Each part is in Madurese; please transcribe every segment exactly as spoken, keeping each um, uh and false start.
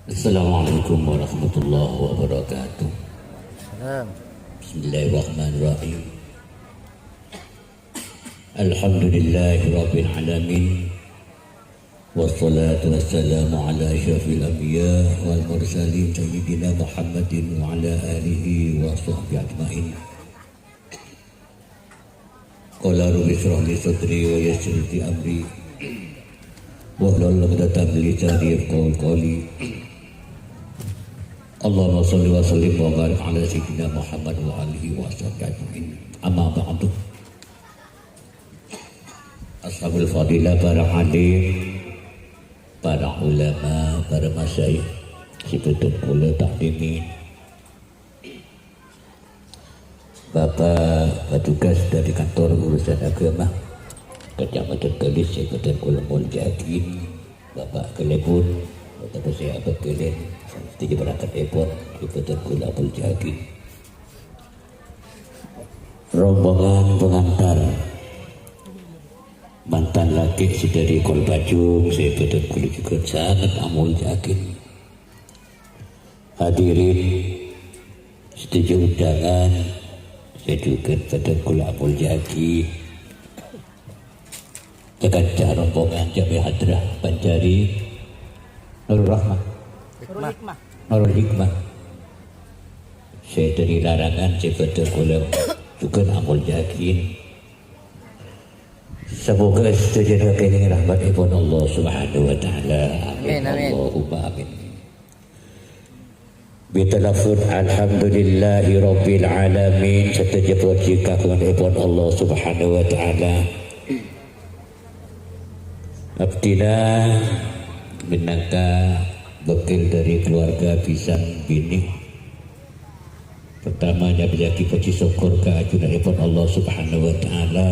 Assalamualaikum warahmatullahi wabarakatuh. Salam. Bismillahirrahmanirrahim. Alhamdulillahirabbil alamin. Wassalatu wassalamu ala asyrafil anbiya wal mursalin sayyidina Muhammadin wa ala alihi wa sahbihi ajmain. Qala rabbi shrah li sadri wa yassir li amri. Wahlul 'uqdatam min lisani yafqahu qawli. Allahumma shalli wa sallim wa barik ala sayyidina Muhammad wa alihi wa sahbihi ajmain. Amma ba'du. Ashabul fadilah, para alim, para ulama, para masyayikh, sè bhâdhân kaulâ ta'dhimi. Bapak petugas dari kantor urusan agama Kecamatan Galis sè bhâdhân kaulâ molja'aghi, Bapak Kalèbun, otabâ sè abâ' kalèn, sadhâjâ bhârâkètèpon sè bhâdhân kaulâ molja'aghi. Rombongan pengantar mantan lakè' sè dâri Kolbajung sè bhâdhân kaulâ jhughân sanget amolja'aghi. Hadirin sadhâjâ undangan sè jhughân bhâdhân kaulâ amolja'aghi. Sakanca rombongan Jami Hadrah Panjari Nurul Rahmah. Nurul Hikmah. Nurul Hikmah. Sè dâri Larangan sè bhâdhân kaulâ jhughân amolja'aghi. Samoga sadhâjâna kèngèng rahmatèpon Allah Subhanahu wa Ta'ala. Amin, amin. Allahumma amin. Bitalaffuz alhamdulillahi rabbil alamin, sadhâjâ pojhi kagunganèpon Allah Subhanahu wa Ta'ala. Abdhina mènangka bâkil dâri kaluarga bhisan binè'. Pertama, nyabâjâghi pojhi sokkor ka ajunanèpon Allah Subhanahu wa Ta'ala,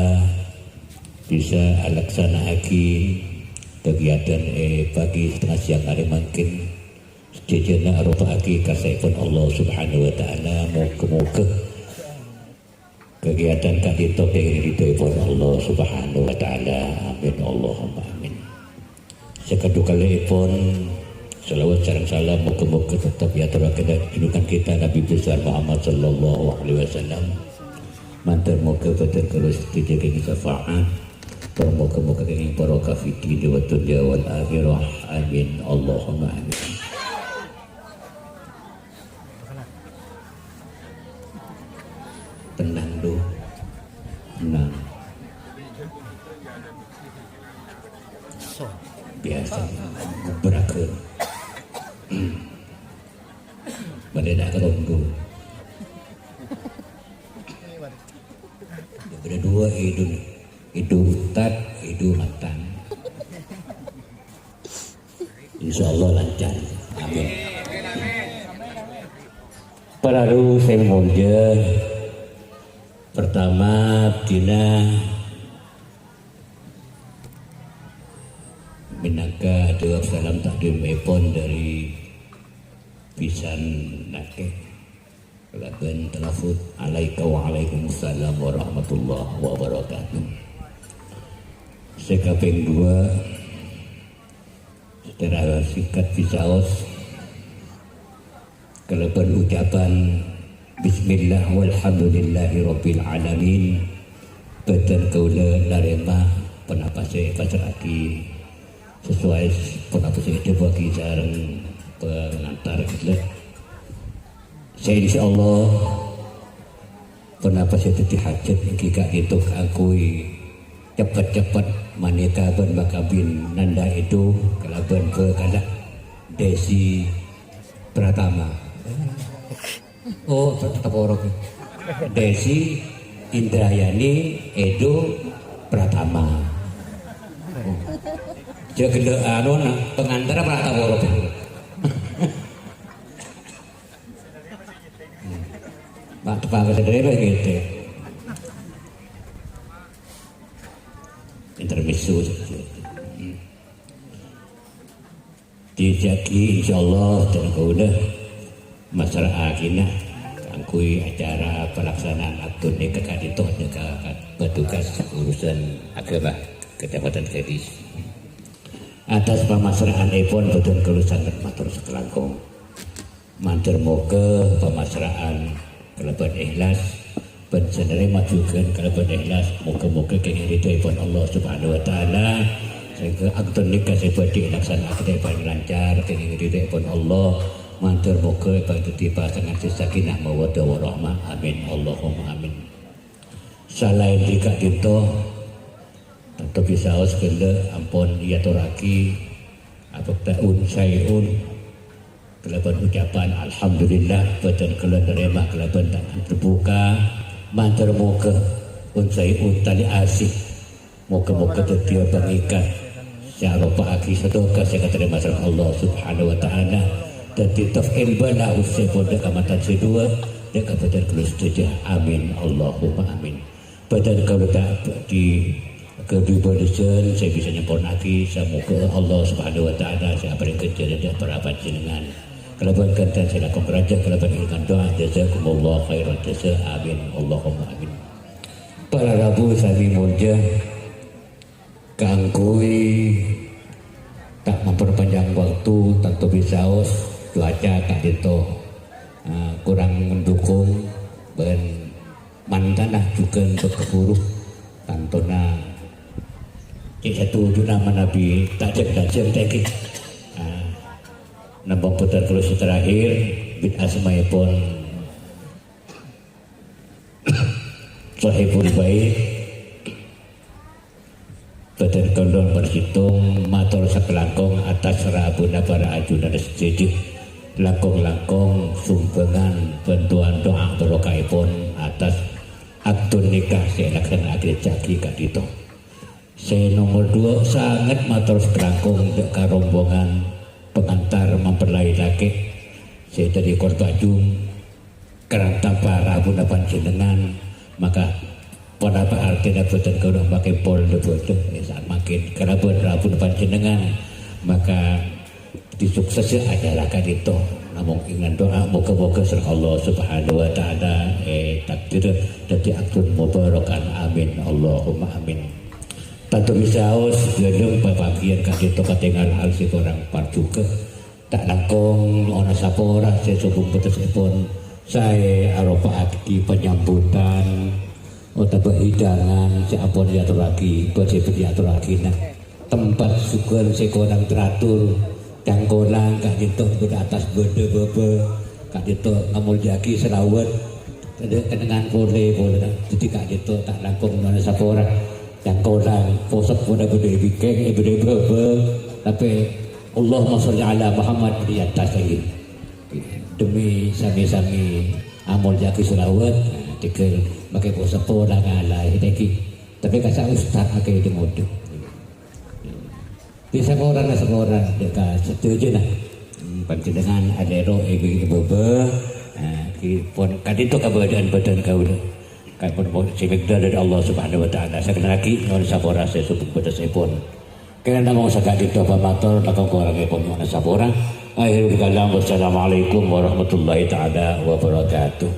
bisa alaksana'aghi kagiatan è pagi satengnga siang arè mangkèn. Sadhâjâna aropa'aghi karsaèpon Allah Subhanahu wa Ta'ala, moghâ-moghâ kagiatan ka'dinto kèngèng ridhoèpon Allah Subhanahu wa Ta'ala. Amin, Allahumma amin. Sè kadhuwâ kalèèpon, shalawat sareng salam moghâ-moghâ tetep èatorraghi ka junjungan kita Nabi besar Muhammad sallallahu alaihi wasallam. Mandhâr moghâ bhâdhân kaulâ sadhâjâ kèngèng syafaat. Tor moghâ-moghâ kèngèng barokah fid dini wad dunya wal akhirah. Amin. Allahumma amin. Tenang, Du. Tenang. Biasa. Berakhir. Balik dah ke Rondo. Daripada dua, itu, itu Ustad, itu mantan. Insyaallah lancar. Amin. Para rabu sè molja, pertama, abdhina mènangka jawab salam takdimèpon dâri bhisan lakè'. Kalabân talaffuz, "Alaika wa alaikumussalam warahmatullahi wabarakatuh." Sè kapèng duwâ', secara singkat bisaos, kalabân ucapan, "Bismillah walhamdulillahi rabbil alamin." Bhâdhân kaulâ narèma ponapa sè èpassra'aghi, sasuai ponapa sè èdhâbuwâghi sareng pengantar ghellâ'. Sè insyaallah ponapa sè dhâddhi hajat èngghi ka'dinto kaangghuy cepet-cepet manèka bân makabin Nanda Edo kalabân bhâkalla Desi Pratama. Oh, tetep orok. Desi Indrayani Edo Pratama. Oh. Jâ' ghellâ' anu, nah, pengantara Pratama orok. Pak, Pak, Pak, Pak, Pak, intermezzo saja. Dijâgâ insyaallah, dan kaulâ massra'aghina kaangghuy acara pelaksanaan akad nèka ka'dinto ka petugas urusan agama Kecamatan Gadis. Atas pamasra'anèpon bhâdhân kaulâ sanget mator sakalangkong. Mandhâr moghâ pamasra'an kalabân ikhlas, bân sè narèma jhughân kalabân ikhlas, moghâ-moghâ kèngèng ridhoèpon Allah Subhanahu wa Ta'ala, sehingga akad nikah sè bhâdhi èlaksana'aghi palèng lancar kèngèng ridhoèpon Allah. Mandhâr moghâ èpadhâddhi pasangan sè sakinah mawaddah warahmah. Amin, Allahumma amin. Salaèn dhika' ka'dinto, tanto bisaos ghellâ' ampon èyatorraghi abhâkta un saè'un kalabân ucapan alhamdulillah, bhâdhân kaulâ narèma kalabân tangan terbuka. Mandhâr moghâ un saè'un talè asè, moghâ-moghâ dhâddhiyâ pangikat sè aropa'aghi sadhâjâ sè èkatarèma sareng Allah Subhanahu wa Ta'ala. Dhâddhi taf'il bala usèpon dhâ' ka mantan sè duwâ', dhâ' ka bhâdhân kaulâ sadhâjâ. Amin, Allahumma amin. Bhâdhân kaulâ ta' di-, ghâbây bâlessan sè bisa nyempurna'aghi, samoghâ Allah Subhanahu wa Ta'ala sè aparèng ghânjhârân dhâ' para panjhennengngan kalabân ghântèna sè langkong rajâ kalabân èngan du'a, jazakumullah khairal jaza. Amin, Allahumma amin. Para rabu sami molja, kaangghuy ta' memperpanjang waktu, tanto bisaos cuaca ka'dinto, eh, kurang mendukung, bân mantana jhughân bâ' kabhuru, tantona cè' satujuna manabi ta' jhâng-dajhâng tèngghi. Ah, namong bhâdhân kaulâ sè terakhir, bit asmaèpon Sohibul Bait, bhâdhân kaulâ nomor sèttong, mator sakalangkong atas rabuna para ajunan sadhâjâ. Langkong-langkong sumbangan bantuan doa barokahèpon atas akdun nikah sè èlaksana'aghi ka'dinto. Sè nomor duwâ', sanget mator sakalangkong dhâ' ka rombongan pengantar mempelai lakè' sè dhâri Korbajung. Karana tanpa rabuna panjhennengngan, maka ponapa artèna bhâdhân kaulâ makè pol lè bhâdhân, eh, samangkèn kalabân rabuna panjhennengngan, maka disuksessa acara ka'dinto. Namong èngan du'a, moghâ-moghâ sareng Allah Subhanahu wa Ta'ala, eh, takdir dhâddhi akdun mubarokan. Amin, Allahumma amin. Tanto bisaos, ghâlem papangghiyân ka'dinto katèngal hal sè korang parjhughâ. Ta' langkong nyo'ona sapora sè sobung bâtessèpon saè aropa'aghi panyambutan otabâ hidangan sè ampon èyatorraghi, bâdhi èyatorraghina. Tempat jhughân sè korang teratur, cangkolang ka'dinto bâdâ atas bâdâ bâbâ, ka'dinto ngamoljâ'aghi salawat, kennengngan polè, polè. Dhâddhi ka'dinto ta' langkong nyo'ona sapora. Cangkolang, posok bâdâ bâdâ è bingkèng, è bâdâ bâbâ, tapè Allahumma sholli ala Muhammad di atas lagi. Demi sami-sami amoljâ'aghi salawat, nah, dhika makè posok polè ngalaè lagi. Tapè kassa' ustad makè dengngolè. Di saporana-saporana, dhika sadhâjâna. Hmm, panjhennengngan alèro è bingkèng bâbâ, nah, ki-, pon ka'dinto kabâdâ'ân bhâdhân kaulâ. Kaèpon sè mègdhâr dhâri Allah Subhanahu wa Ta'ala. Sakali lagi, nyo'on sapora sè sobung bâtessèpon. Kèng namong saka'dinto pamator, langkong korangèpon nyo'ona sapora. Akhirul kalam, wassalamualaikum warahmatullahi ta'ala wabarakatuh.